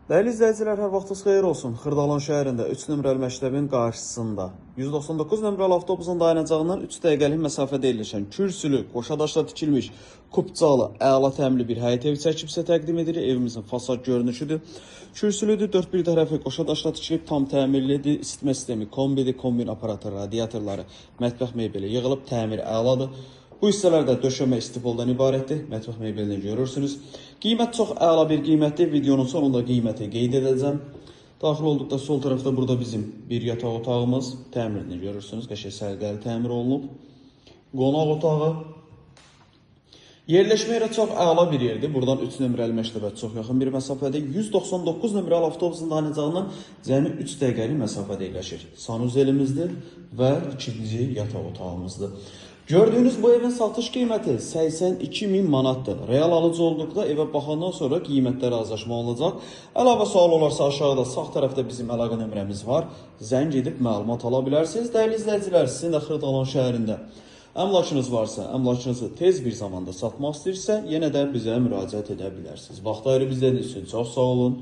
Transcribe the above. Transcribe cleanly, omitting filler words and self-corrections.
Dəyərli izləyicilər, hər vaxtınız xeyir olsun. Xırdalan şəhərində 3 nömrəli məktəbin qarşısında 199 nömrəli avtobusun dayanacağından 3 dəqiqəlik məsafədə yerləşən kürsülü, qoşa daşla tikilmiş, kupçalı, əla təmirli bir həyət evi çəkib sizə təqdim edirik. Evimizin fasad görünüşüdür. Kürsülüdür, dörd bir tərəfi qoşa daşla tikilib, tam təmirlidir. İsitmə sistemi kombidir, kombin aparatı, radiatorları, mətbəx mebeli yığılıb, təmir əladır. Bu hissələrdə döşəmə istipoldan ibarətdir. Mətbəx mebelini görürsünüz. Qiymət çox əla bir qiymətdir. Videonun sonunda qiyməti qeyd edəcəm. Daxil olduqda sol tərəfdə burada bizim bir yataq otağımız, təmirini görürsünüz. Qəşəng səliqəli təmir olunub. Qonaq otağı. Yerləşmə yeri çox əla bir yerdir. Buradan 3 nömrəli məktəbə çox yaxın bir məsafədə. 199 nömrəli avtobusun dayanacağından cəmi 3 dəqiqəlik məsafədə yerləşir. Sanuzelimizdir və ikinci yataq otağımızdır. Gördüyünüz bu evin satış qiyməti 82 min manatdır. Real alıcı olduqda evə baxandan sonra qiymətdə razılaşma olacaq. Əlavə sual olarsa aşağıda sağ tərəfdə bizim əlaqə nömrəmiz var. Zəng edib məlumat ala bilərsiniz. Dəyərli izləyicilər, sizin də Xırdalan şəhərində əmlakınız varsa, əmlakınızı tez bir zamanda satmaq istəyirsə, yenə də bizə müraciət edə bilərsiniz. Vaxt ayırıb izlədiyiniz üçün çox sağ olun.